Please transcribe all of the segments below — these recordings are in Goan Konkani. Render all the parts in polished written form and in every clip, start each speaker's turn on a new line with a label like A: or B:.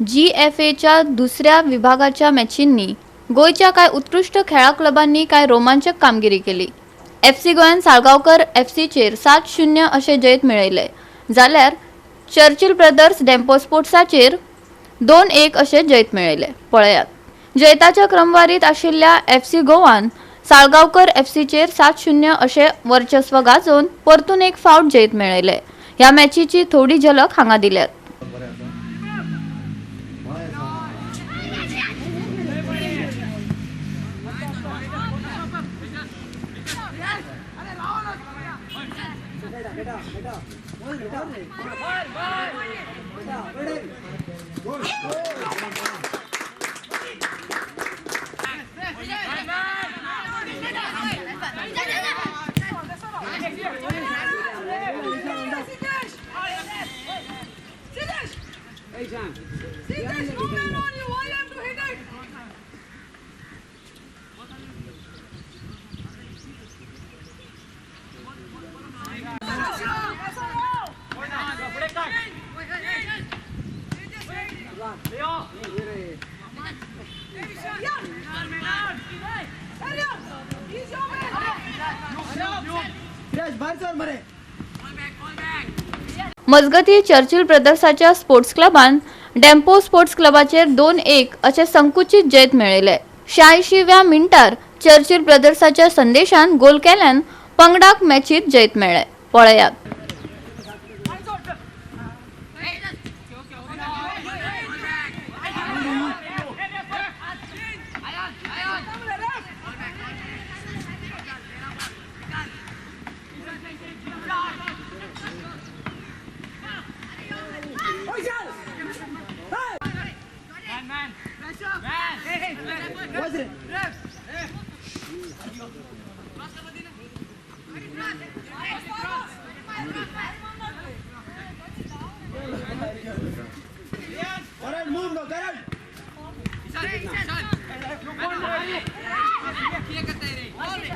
A: जीएफएच्या दुसऱ्या विभागाच्या मॅचींनी गोंयच्या कांय उत्कृश्ट खेळा क्लबांनी कांय रोमांचक कामगिरी केली. एफसी गोंयान साळगांवकर एफसीचेर 7-0 अशें जैत मेळयलें, जाल्यार चर्चिल ब्रदर्स डेम्पो स्पोर्ट्साचेर 2-1 अशें जैत मेळयलें. पळयात, जैताच्या क्रमवारीत आशिल्ल्या एफसी गोवान साळगांवकर एफसीचेर 7-0 अशें वर्चस्व गाजोवन परतून एक फावट जैत मेळयलें. ह्या मॅचीची थोडी झलक हांगा दिल्यात.
B: बरें आसा, बरें आसा.
C: See, there's no man on you. Why you have to hit it? He's your man.
D: भायर सर मरे.
A: मजगती, चर्चिल ब्रदर्साच्या स्पोर्ट्स क्लबान डेम्पो स्पोर्ट्स क्लबाचेर 2-1 अशें संकुचीत जैत मेळयलें. 86व्या मिनटार चर्चिल ब्रदर्साच्या संदेशान गोल केल्यान पंगडाक मॅचीत जैत मेळ्ळें. पळयात.
D: वच रे. Karan, move no, Karan.
B: Goal करून तरी आसलें.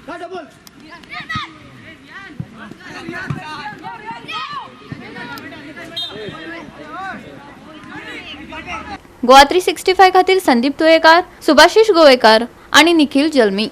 D: काढ ball.
A: Goa 365 खातीर संदीप तुयेकार, सुभाषिश गोवेकार आणि निखिल जल्मी.